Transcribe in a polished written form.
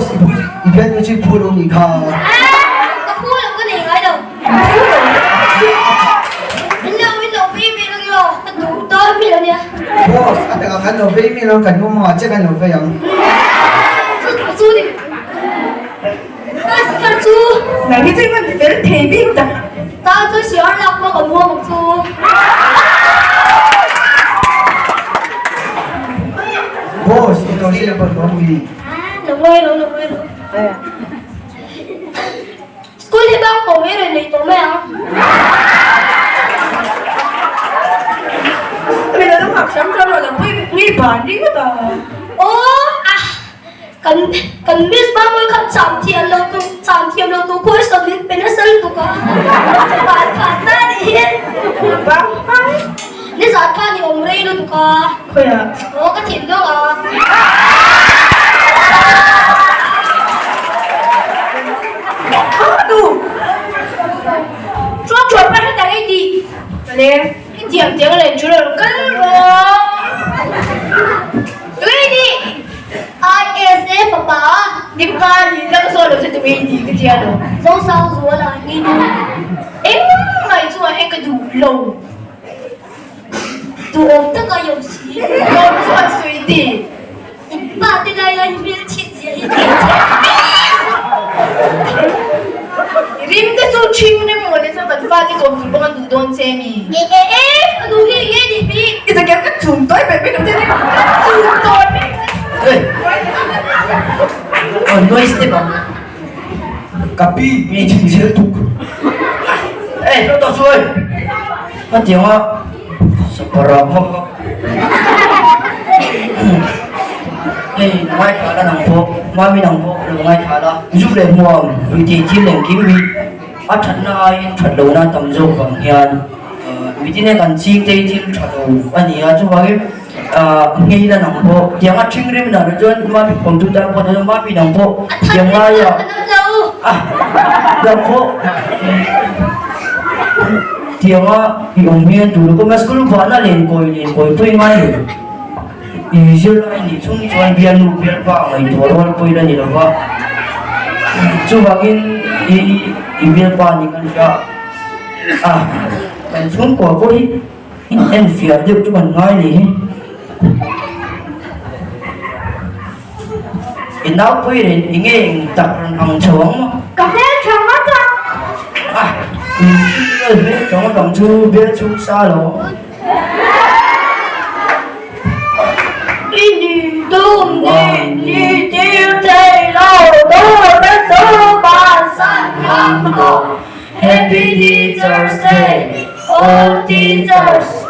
Boss, i phu i bialnu chu i phu lo nih kha. Ka phu lo ka nei ngai lo. Phu lo In lo in lo vei mi lo io ka duh dawn mi lo nia. Boss, a takah kan lo vei mi lo kan mumang ah che kan lo vei ang. Chu chu ni. Ka chu. Nang hi chu i hman fel thei bik tak. Ta chu siar lak pawh ka muang ang chu. Boss, i tawh si lo pawh mi. Lo ngawi lo, lo ngawi lo. School hi bang pawh mai rawn nei tawh mai ang. Mi lo nghak hram hram lo, lo pui mi ban ringawt a. Aw, ah, kan kan miss ba mawi kha cham thiam lo tu, cham thiam lo tu khawi sawm in pe nasa lutuk a. Ban khan ta ni hi. Bang ai. Nizan khan i awm rei lutuk a. Khawiah? Aw, ka thin deuh a. A nu! Chuan chuan pa heta hei ti. Tale, i tiang tiang leh chu lo kal rawh. Tui ni! ISA fapa Nimka ni la ka sawi lo che tui ni ka tia lo. Zosang Zuala hi nu. Engmah chuan hei ka duh lo. Duhawm taka i awm si. Lawm chu an sawi ti. In pa te lai lai hmel chhit zia hi thei chhe I rim te chu ṭhing rem maw le chuan kan fate kawm tur pawh kan duh dawn che mi. E e e ka duh hi nge ni pi. I zakian ka chum tawi pek pek ang che ni. Chum tawi pek Ê! Ờ, noise te bang. Ka pi mi thin zel tuk. Ê, nó to xuôi. Ka tiang a sapara vak vak. Hei ngaithla la nang pawh, mami nang pawh lo ngaithla la. Zu leh hmuam ruihtheih thil engkim hi a thatna aiin that lohna tam zawk vang hian mitin hian kan ching te hi thil tha lo a ni a, chuvangin nghei la nang pawh tiang a thing rim dan ah chuan mami kawmtu tan pawh chuan mami nang pawh tiang laia nang pawh Tianga i awm hian tur a kawm a, school vahna len kawi len kawi pawh i ngai lo. I zirlai nih chung chuan bialnu bialpa ngaihtuah rual pawh i la ni lo va, chuvangin i i bialpa ni kan hria a, kan chhungkua pawh hi in enfiah deuh chu kan ngai ni hi. I naupui reng i nge eng tak rawn ang chho ang maw? Ka hmel tha ngawt a. Ah, in hmel tha ngawt ang chu bel chhung sa lo. I ni tum ni ni tir thei lo tur te chu bansan ngam maw? Happy Teachers Day, all teachers.